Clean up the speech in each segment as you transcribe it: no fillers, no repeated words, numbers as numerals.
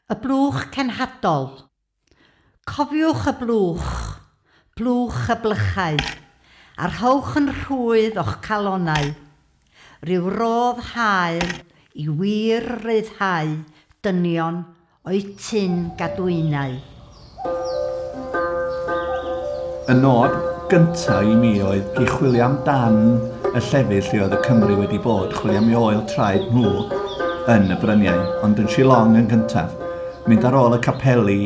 Y blwch cenhadol. Cofiwch y blwch, blwch y blychau, a rhowch yn rhwydd o'ch calonnau ryw rodd hael i wir ryddhau dynion o'u tun gadwynau. Y nod gyntaf i mi oedd i chwilio amdan y llefydd lle oedd y Cymry wedi bod, chwilio am eu oel traed nhw yn y bryniau, ond yn Shillong yn gyntaf. Mynd ar ôl y capeli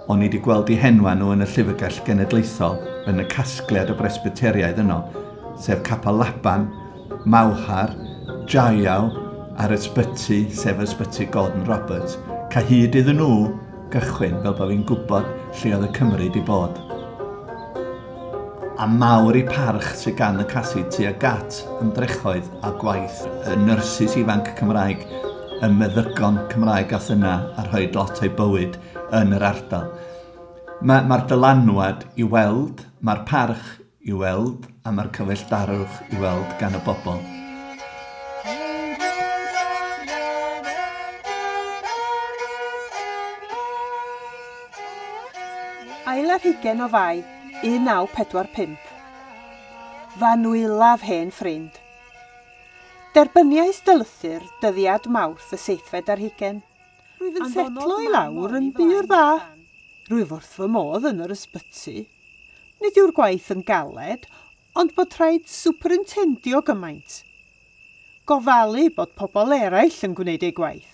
o'n i wedi gweld eu henwa nhw yn y Llyfrgell Genedlaethol, yn y casgliad o Bresbyteriaid yno, sef Capel Laban, Mawhar, Jaiaw a'r ysbyty, sef Ysbyty Gordon Roberts. Cael hyd iddyn nhw gychwyn fel bod fi'n gwybod lle oedd y Cymry wedi bod. A mawr i parch sydd gan y Casi tuag at ymdrechoedd a gwaith y nyrsys ifanc Cymraeg, y meddygon Cymraeg ath yna a rhoi lot o'i bywyd yn yr ardal. Mae'r ma dylanwad i weld, mae'r parch i weld a mae'r cyfeillgarwch i weld gan y bobl. Ail ar hugain o Fai 1945. Fy anwylaf hen ffrind. Derbyniais dy lythyr dyddiad Mawrth y seithfed ar hugain. Rwyf yn setlo i lawr yn bur dda. Rwyf wrth fy modd yn yr ysbyty. Nid yw'r gwaith yn galed, ond bod rhaid swperintendio gymaint. Gofalu bod pobl eraill yn gwneud eu gwaith.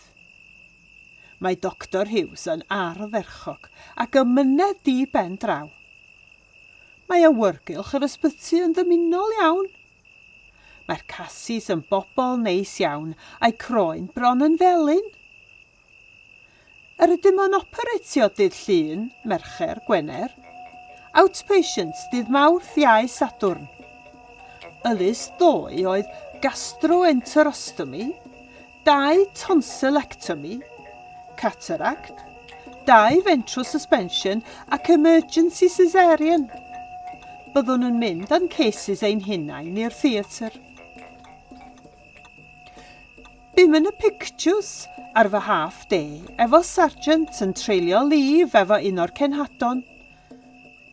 Mae Doctor Hughes yn ardderchog ac ymynedd di-ben draw. Mae awyrgylch yr ysbyty yn ddymunol iawn. Mae'r Casis yn bobl neis iawn a'u croen bron yn felyn. Yr ydym yn operetio dydd Llun, Mercher, Gwener. Outpatients dydd Mawrth, Iau, Sadwrn. Y list ddoe oedd gastroenterostomy, dau tonsillectomy, cataract, dau ventral suspension ac emergency caesarean. Byddwn yn mynd â'n cases ein hunain i'r theatr. Bum yn y pictures ar fy half day efo sargeant yn treulio leave efo un o'r cenhadon.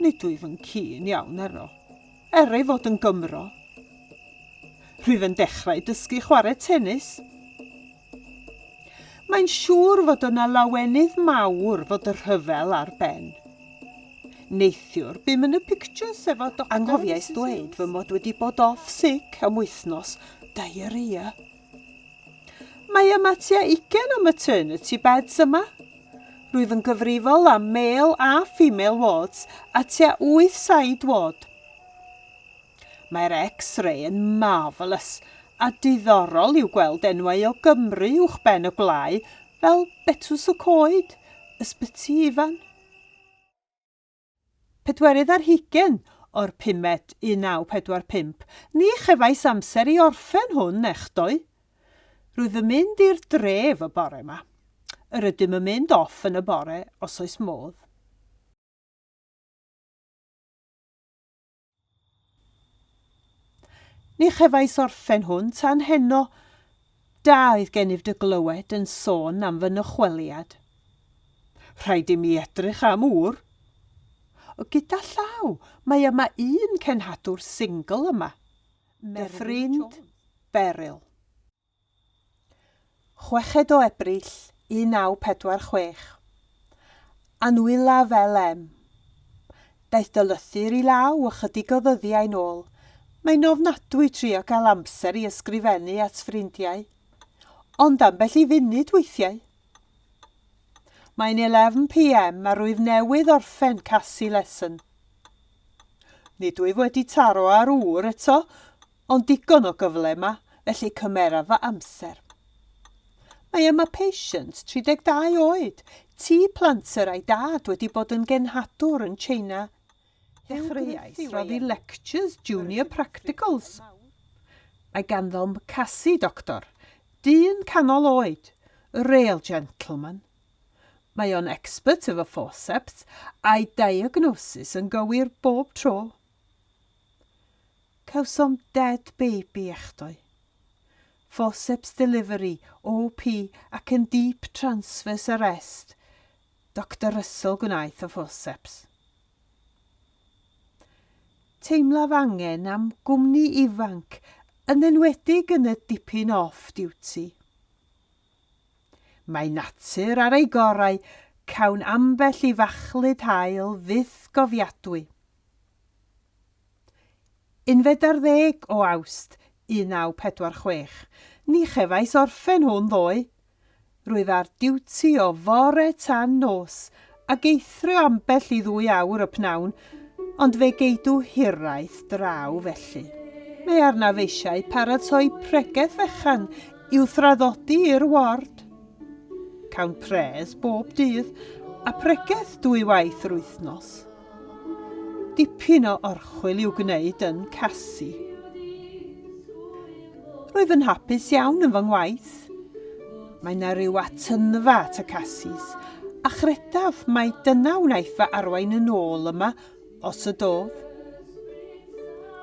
Nid wyf yn keen iawn arno, er ei fod yn Gymro. Rwyf yn dechrau dysgu chwarae tennis. Mae'n siŵr fod yna lawenydd mawr fod y rhyfel ar ben. Neithiwr, bum yn y pictures efo Doctor Anghofiais ddweud fy mod wedi bod off sick am wythnos, diarrhea. Mae yma tua ugain o maternity beds yma. Rwyf yn gyfrifol am male a female wards a tua wyth side ward. Mae'r X-ray yn marvellous a diddorol yw gweld enwau o Gymru uwchben y gwlâu fel Betws y Coed, Ysbyty Ifan. Pedwerydd ar hugain o'r pumed 1945, ni chefais amser i orffen hwn echdoe. Rwyf yn mynd i'r dref y bore 'ma. Yr ydym yn mynd off yn y bore os oes modd. Ni chefais orffen hwn tan heno. Da oedd gennyf dy glywed yn sôn am fy nychweliad. Rhaid i mi edrych am ŵr. O, gyda llaw, mae yma un cenhadwr single yma. Dy ffrind, Beryl. Chweched o Ebrill, 1946. Anwylaf LM. Daeth dy lythyr i law ychydig o ddyddiau'n ôl. Mae'n ofnadwy trio cael amser i ysgrifennu at ffrindiau. Ond ambell i funud weithiau. Mae'n 11 PM a rwyf newydd orffen Cassie lesson. Nid wyf wedi taro ar ŵr eto, Ond digon o gyfle yma, felly cymeraf fy amser. Mae yma patient 32 oed, tea planter a'i dad wedi bod yn genhadwr yn China. Dechreuais roddi lectures junior practicals. Mae ganddom Cassie doctor, dyn canol oed, real gentleman. Mae o'n expert efo forceps a'i diagnosis yn gywir bob tro. Cawsom dead baby echdoe. Forceps delivery, OP ac yn deep transverse arrest. Doctor Russell gwnaeth y forceps. Teimlaf angen am gwmni ifanc, yn enwedig yn y dipyn off duty. Mae natur ar ei gorau, cawn ambell i fachlud haul fyth gofiadwy. Unfed ar ddeg o Awst 1946. Ni chefais orffen hwn ddoe. Rwyf ar diwti o fore tan nos, ac eithrio ambell i ddwy awr y pnawn, ond fe geidw hiraeth draw felly. Mae arnaf eisiau paratoi pregeth fechan i'w thraddodi i'r ward. Cawn pres bob dydd, a pregeth dwy waith yr wythnos. Dipyn o orchwyl i'w gwneud yn Cassie. Rwyf yn hapus iawn yn fy ngwaith. Mae 'na ryw atynfa at y Cassies, a chredaf mai dyna wnaeth fy arwain yn ôl yma, os y dof.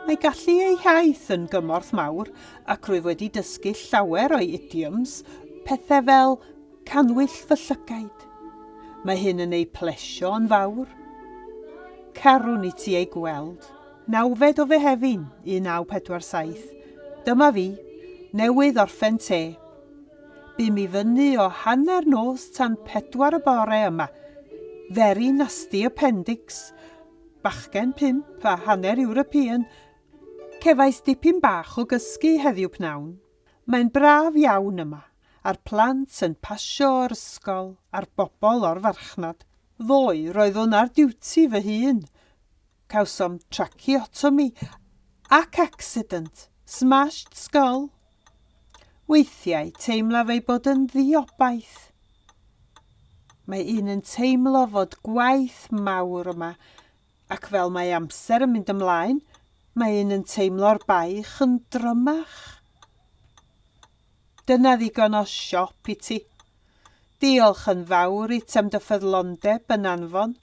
Mae gallu ei hiaith yn gymorth mawr, ac rwyf wedi dysgu llawer o'i idioms, pethau fel Cannwyll fy llygaid. Mae hyn yn eu plesio yn fawr. Carwn i ti ei gweld. Nawfed o Fehefin, 1947. Dyma fi, newydd orffen te. Bum i fyny o hanner nos tan pedwar y bore yma. Very nasty appendix. Bachgen pump a hanner European. Cefais dipyn bach o gysgu heddiw pnawn. Mae'n braf iawn yma, a'r plant yn pasio o'r ysgol a'r bobl o'r farchnad. Ddoe roeddwn ar diwti fy hun. Cawsom tracheotomy ac accident, smashed skull. Weithiau teimlaf ei bod yn ddiobaith. Mae un yn teimlo fod gwaith mawr yma ac fel mae amser yn mynd ymlaen, mae un yn teimlo'r baich yn drymach. Dyna ddigon o siop i ti. Diolch yn fawr it am dy ffyddlondeb yn anfon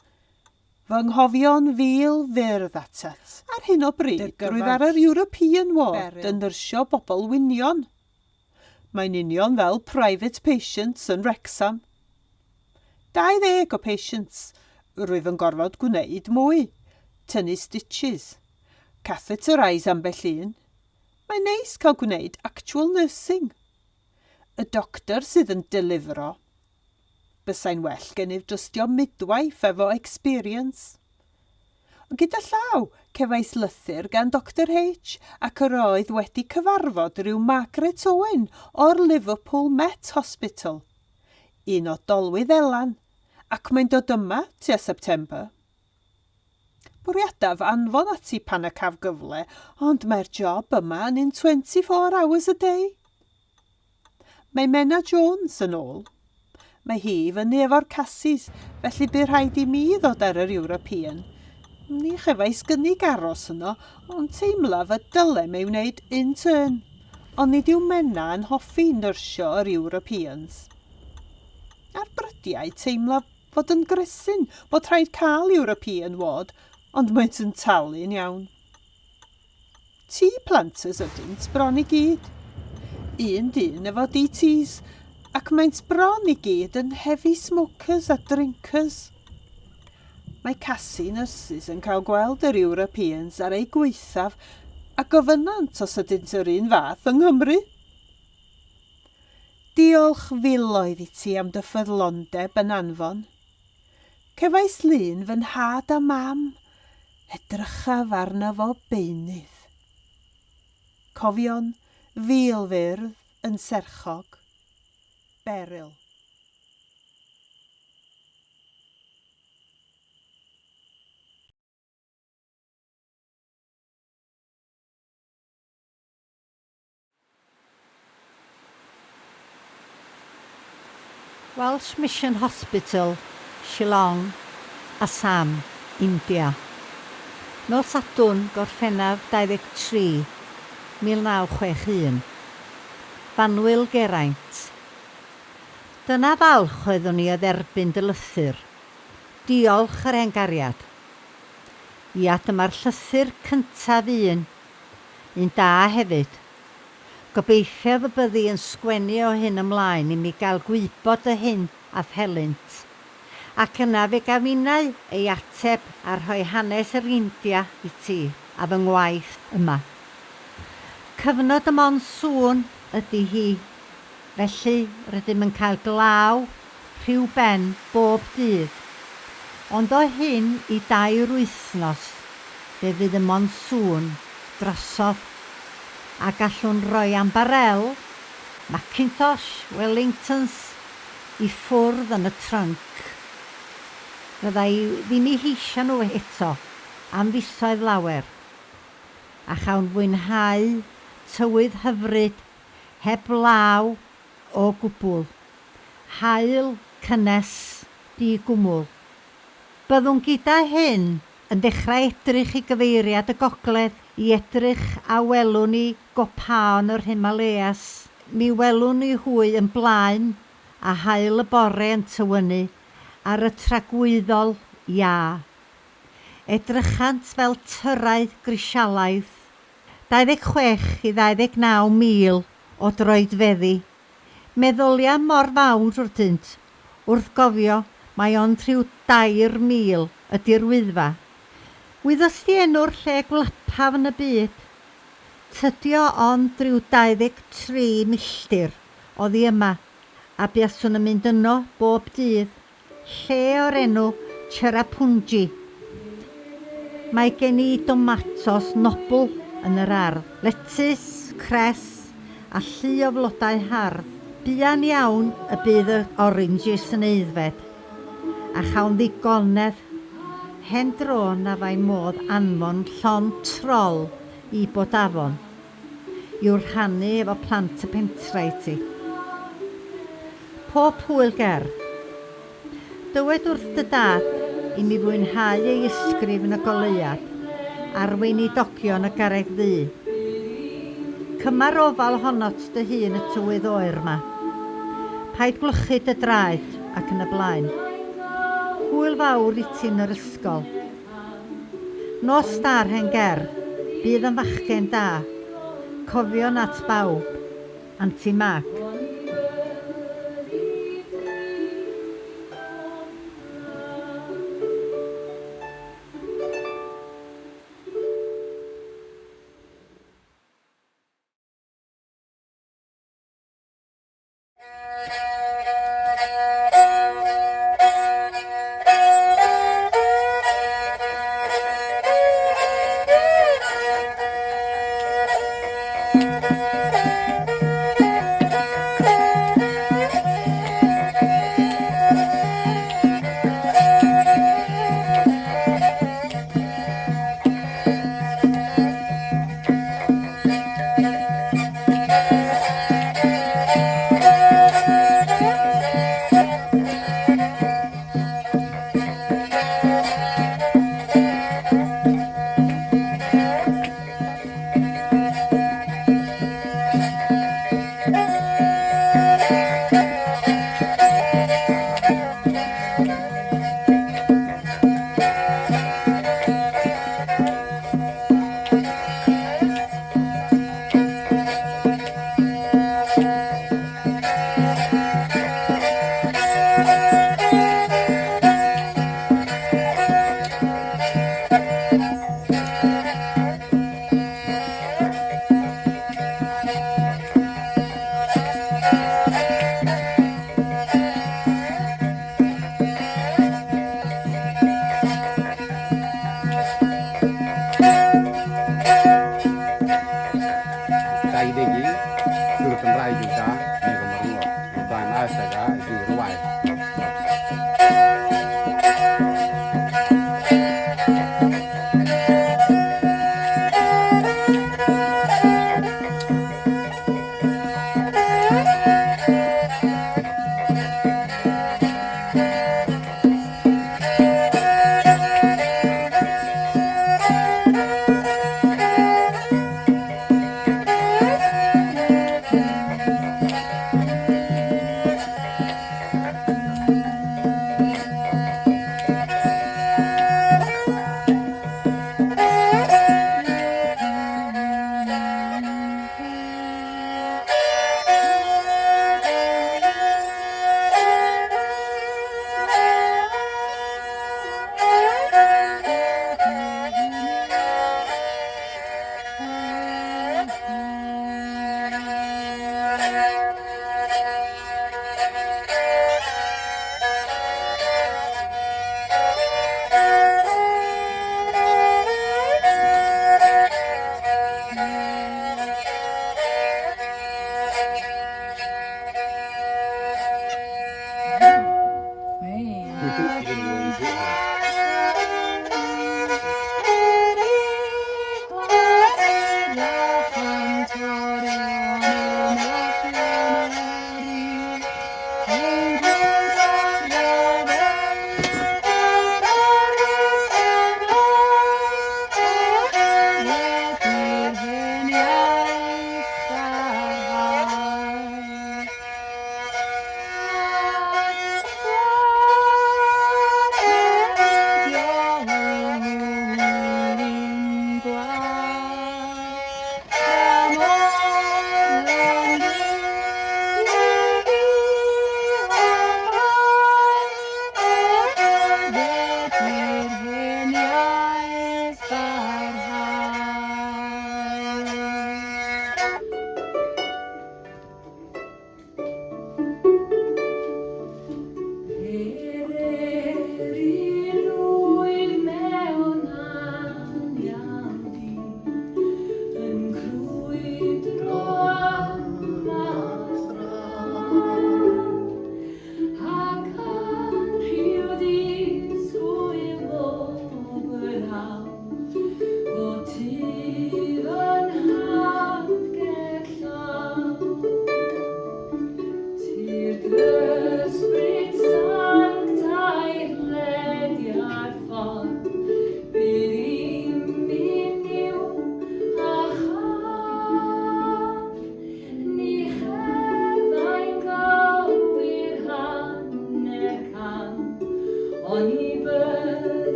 fy nghofio'n fil fyrdd atat. Ar hyn o bryd, rwyf ar yr European Ward yn nyrsio bobl wynion. Mae'n union fel private patients yn Wrecsam. 20 o patients, rwyf yn gorfod gwneud mwy, tynnu stitches, catheterise ambell un. Mae'n neis cael gwneud actual nursing. Y doctor sydd yn delifro. Bysai'n well gennyf drystio midwife efo experience. Ond gyda llaw, cefais lythyr gan Doctor H ac yr oedd wedi cyfarfod rhyw Margaret Owen o'r Liverpool Met Hospital, un o Dolwyddelan, ac mae'n dod yma tua September. Bwriadaf anfon ati pan y caf gyfle, ond mae'r job yma yn un 24 hours a day. Mae Menna Jones yn ôl. Mae hi i fyny efo'r Cassies, felly bu rhaid i mi ddod ar yr European. Ni chefais gynnig aros yno, ond teimlaf y dylem ei wneud un turn. Ond nid yw Menna yn hoffi nyrsio yr Europeans. Ar brydiau teimlaf fod yn gresyn bod rhaid cael European ward, ond maent yn talu'n iawn. Tea planters ydynt bron i gyd. Un dyn efo DTs, ac maent bron i gyd yn heavy smokers a drinkers. Mae Cassie nurses yn cael gweld yr Europeans ar eu gwaethaf a gofynnant os ydynt yr un fath yng Nghymru. Diolch filoedd i ti am dy ffyddlondeb yn anfon. Cefais lun fy nhad a mam Edrychaf arno fo beunydd. Cofion fil fyrdd yn serchog. Beryl. Welsh Mission Hospital, Shillong, Assam, India. Nos Sadwrn, Gorffennaf 23, 1961. F'annwyl Geraint. Dyna falch oeddwn i o dderbyn dy lythyr. Diolch, yr hen gariad. Ia, dyma'r llythyr cyntaf un. Un da hefyd. Gobeithiaf y byddi yn sgwennu o hyn ymlaen i mi gael gwybod dy hynt a'th helynt. Ac yna fe gaf innau ei ateb a rhoi hanes yr India i ti a fy ngwaith yma. Cyfnod y monsŵn ydy hi, felly rydym yn cael glaw rhyw ben bob dydd. Ond o hyn i dair wythnos fe fydd y monsŵn drosodd a gallwn roi ambarel, Macintosh, Wellingtons i ffwrdd yn y trunk. Fydda i ddim eu heisiau nhw eto am fisoedd lawer, a chawn fwynhau tywydd hyfryd heb law o gwbl, haul cynnes di-gwmwl. Byddwn gyda hyn yn dechrau edrych i gyfeiriad y gogledd i edrych a welwn ni gopaon yr Himalayas. Mi welwn ni hwy yn blaen a haul y bore yn tywynnu ar y tragwyddol iâ. Edrychant fel tyrau grisialaidd, 26 i 29 mil o droedfeddi. Meddylia mor fawr wrthynt wrth gofio mai ond rhyw 3,000 ydi'r Wyddfa. Wyddost ti enw'r lle gwlapaf yn y byd? Tydi o ond rhyw 23 milltir oddi yma, a buaswn yn mynd yno bob dydd. Lle o'r enw Cherrapunji. Mae gen i domatos nobl yn yr ardd, letys, cress a llu o flodau hardd. Buan iawn y bydd y oranges yn aeddfed, a chawn ddigonedd. Hen dro na fai modd anfon llond trol i Bodafon. I'w rhannu efo plant y pentra i ti. Pob hwyl ger. Dywed wrth dy dad i mi fwynhau ei ysgrif yn y Goleuad ar weinidogion y Garreg Ddu. Cymar ofal ohonot dy hun y tywydd oer 'ma. Paid gwlychu dy draed ac yn y blaen. Hwyl fawr iti yn yr ysgol. Nos da'r hen ger, bydd yn fachgen da, cofion at bawb, Anti Mag.